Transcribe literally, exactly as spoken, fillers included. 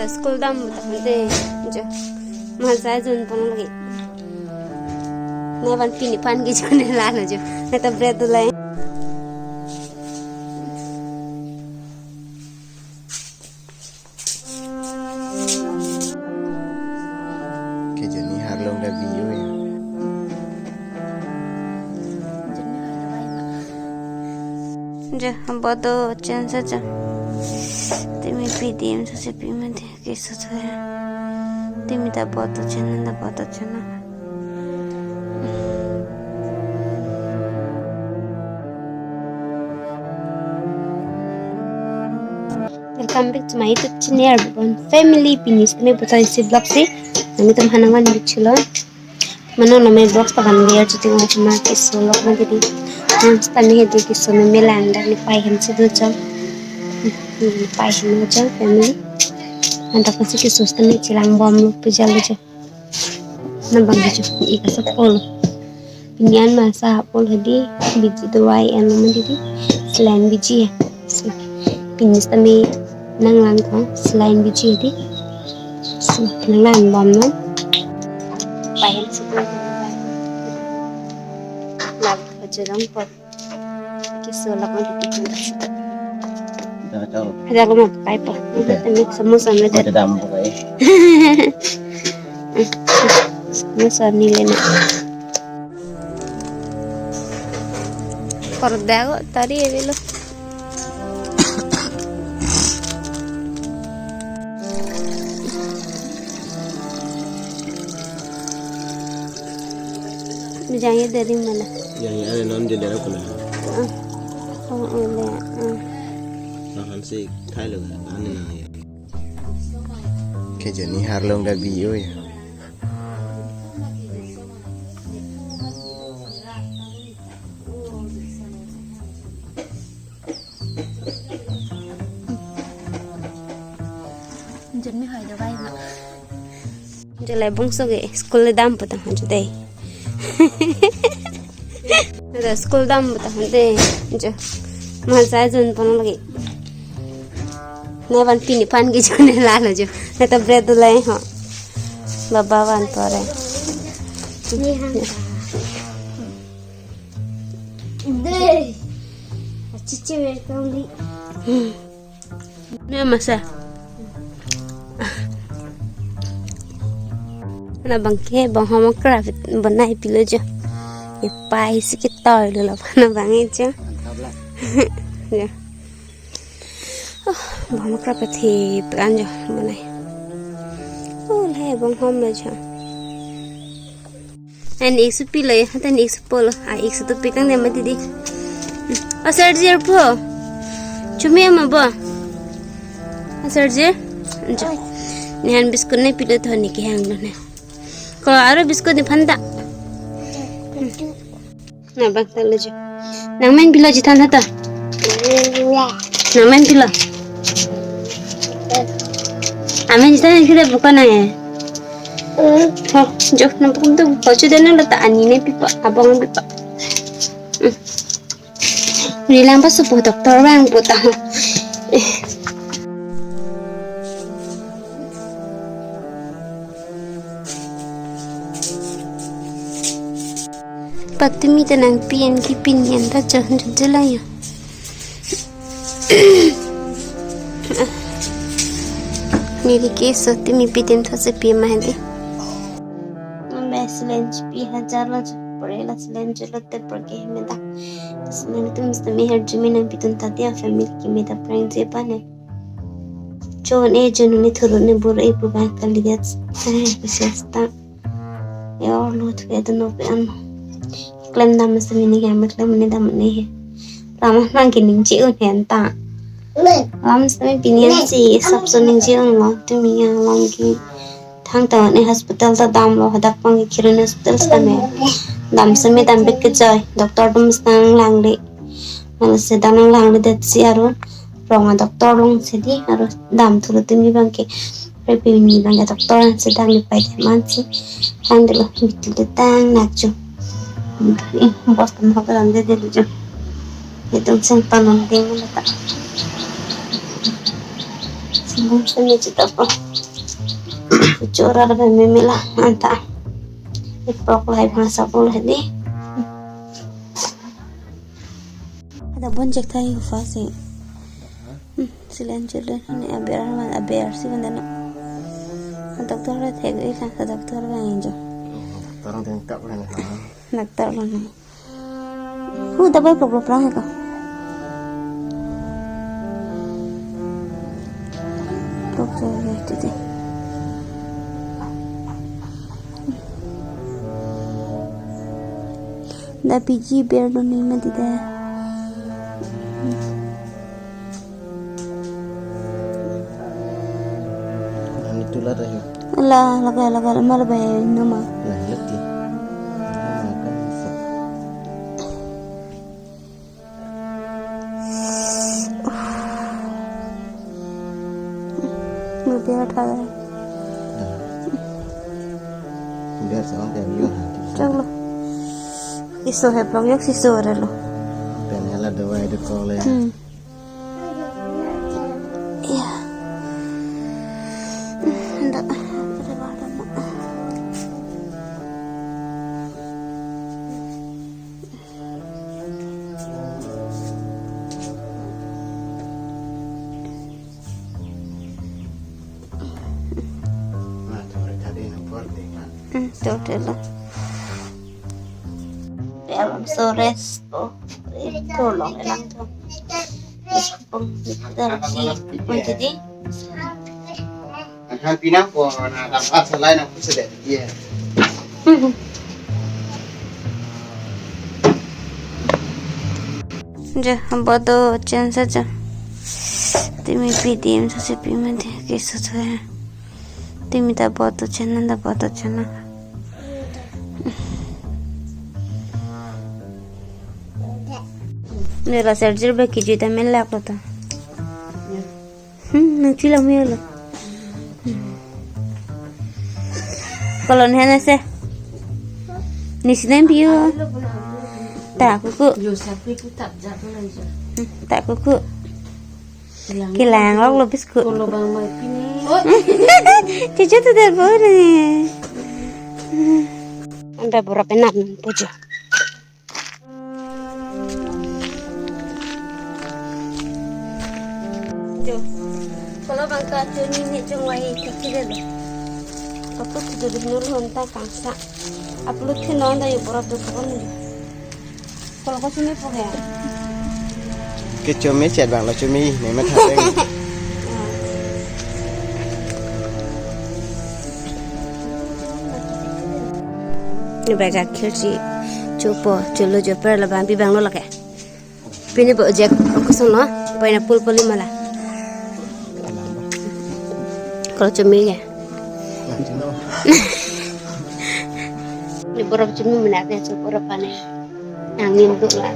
School dam ta hande jo. Masai jun pon lagi. Ne ban pini pan ke jun la lo jo. Ne ta bread dulai. Kejani harlong da biyo ya. Ja, bodo chen sa cha. Timi pidim sa se pi mati ke sa cha. Timi da bodo chen da bodo chen. Welcome back to my YouTube channel, Bhuban Family. Pini sitame puthot isi vlog si nangtum aphan nangvan bichilo. Mano name vlogs pakan biar chuti ngai chuma keso lok na didi. Nang sitame hedi keso name lang dan pai hem si do cham. Pai hem do cham family. Antak si keso sitame chelang bom lo pejal lo cham. Nang bang keso ni ikasa polo. Pinyan masa polo hedi biji dawai ano ma didi. Saline biji ya. So, pini sitame nanglang ko saline biji hedi. So, nanglang bom non. Pai hem si do. Lag aja dong po. Keso lak ma didi. Ada ko ma pai po. Ada temi samosa ada. Ada dam po kai. Samosa ni lena. Korda ko tari avelo. Jangye dari mana? Jangye ada non di daerah pula. Ah. Oh, oh, le, ah. Lahan si thai lo kan, ane nang ya. Kejani harlong da biyo ya. Jen mi hai do bai ma. Jele bungso ke school le dam pu tang han chu dei. Ada school dam pu tang han dei. Jo. Masai jun pon lagi. Ne ban pini pan ke jun la lo jo. Ne ta bread dulai ho. Baba van pore. Ni han. Dei. Achichi welcome di. Ne masa. Labang ke bonghom akra bonai pilo jo. Ye pai si ketoi lo labang e jo. Mantap lah. Ya. Oh, bonghom akra pathipran jo bonai. Oh, lahai bonghom lo jo. An ik su pilo, hatan ik su polo. A ik su to pikang ne ma didi. Hmm. Asar jer po. Chumi ama bo. Asar jer. Anjo. Ne han biscuit ne pilo to ne kehang lo ne. Ko aro biscuit ne phanta. Na bang ta lo jo. Nang men pilo ji than hata. Nang men pilo. Amen ji than kita bukan nang eh. Ho, jo nang bukan tu. Ho chu dan nang lata ani ne pipa, abang pipa. Hmm. Rilang pa supo doctor bang puta. Patumi ta nangpi an kipin an ta chon chon chela ya. Miri ke so tumi pitin those pi ma hedi. Mame saline pi hajar lo pore la saline lo te por ke me da. Saline tum sitame her jumi nangpi tun ta dia family ke me da prank je pa ne. Chon e chon ne thuru ne bur e pu ba kali dia. Ai, kasias ta. Ya, lo thu ke no pe an. Klem dam sitame ne ya, klem ne dam ne he. Lam nang ke ningje un hen ta. Lam sitame pini an si sap so ningje un lo, tumi ya lam ke. Thangta ne hospital ta damlo, hadak pang ke Khiron hospital sitame. Dam sitame dam bek ke joi, doctor atum si nanglang le. Nang si dam nanglang le det si aro. Rong a doctor along si di aro dam thulu tumi bang ke. Re pini bang ke doctor an si dam le pai de man si. Kan de lo bitu de tang nak chu. Eh, bos tam ho ka dam de de lo chu. Itum seng panon ding lo ta. Bumseme chita po. Chora da beme mela anta. Iprok lai bhangsa pul hedi. Ada bon cek thai fa si. Hmm, silen children ne aber man aber si man dana. Doctor la thek ilang sa doctor bang injo. Doctor ang tengkap kan ha. Doctor la ne. Hu dabai poklo prang ko. Doctor ya titi. Da P G ber lo ni ma di da. Ani tula ta hi. La, la ka, la ka, ma la ba no ma. La hi ti. Ma ka sa. Mu ber tha. Ber sa ang ber yo. Chalo. Iso he prok yok si so re lo. Pen hala dawai de kole. Hmm. Ya. Nda. Hmm, total lo. Bel so rest ko. Ito long elang to. Pung dari pun jadi. Akan pinang po na dapat selai na po sudah dia. Ja, bodo chen sa ja. Timi pidim sa si pi mati keso tu hai. Timi ta bodo chen na, ta bodo chen na. Ne la surgery ba kiji ta men lak lo ta. Hmm, nang chila melo. Kolon hena se. Ni sinem piu. Ta kuku. Yo sapi ku tap jak na jo. Hmm, ta kuku. Kelang lok lo biskuit. Kolo bang mai pini. Cucu tu dah boleh. Ambil borok enak pujo. Jo. Kolo bang ka choni ne chong wai thek thek lo. Kapu tu dulu nur hon ta kangsa. Upload the non da yo borok do kon. Kolo ko chumi po ya. Ke chumi chet bang lo chumi ne ma thang. Ni bag akhir si chupo chulo jo per la bang bi bang lo lake. Pini bo jek kusun lo, pineapple poli mala. Kolo chumi ya. Ni borok chumi mana ke chu borok pane. Angin tu la.